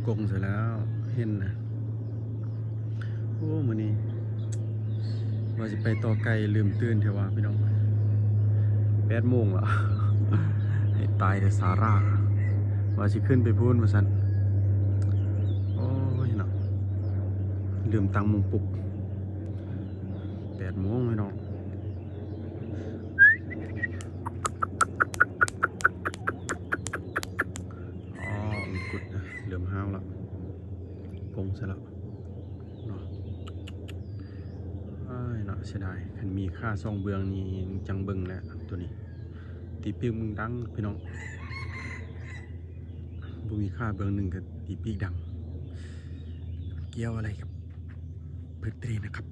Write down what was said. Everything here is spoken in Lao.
ລົງໃສ່ແລ້ວ ເຫັນນະ. ໂອ້ ມື້ນີ້ວ່າຊິໄປຕໍ່ໄກ່ ລືມຕື່ນແທ້ວ່າພີ່ນ້ອງ ແປດໂມງແລ້ວ. ໃຫ້ຕາຍເດີສາຣາ ວ່າຊິຂຶ້ນໄປພຸ້ນວ່າຊັ້ນ. ໂອ້ຍເນາະ ລືມຕັ້ງໂມງປຸກ ແປດໂມງພີ່ນ້ອງ. ອໍ ອັງກຸດເລີ່ມຫ້າວແລ້ວ ກົງໃສ່ແລ້ວເນາະ. ອ້າຍເນາະ ເສຍດາຍ ຄັນມີຄ່າສອງເບື້ອງນີ້ ຈັ່ງເບິ່ງແຫຼະໂຕນີ້. ຕີປີກມັນດັງພີ່ນ້ອງ ບໍ່ມີຄ່າເບື້ອງໜຶ່ງກໍຕີປີກດັງ. ກ່ຽວອະໄລກັບເບີດເດນະຄັບ?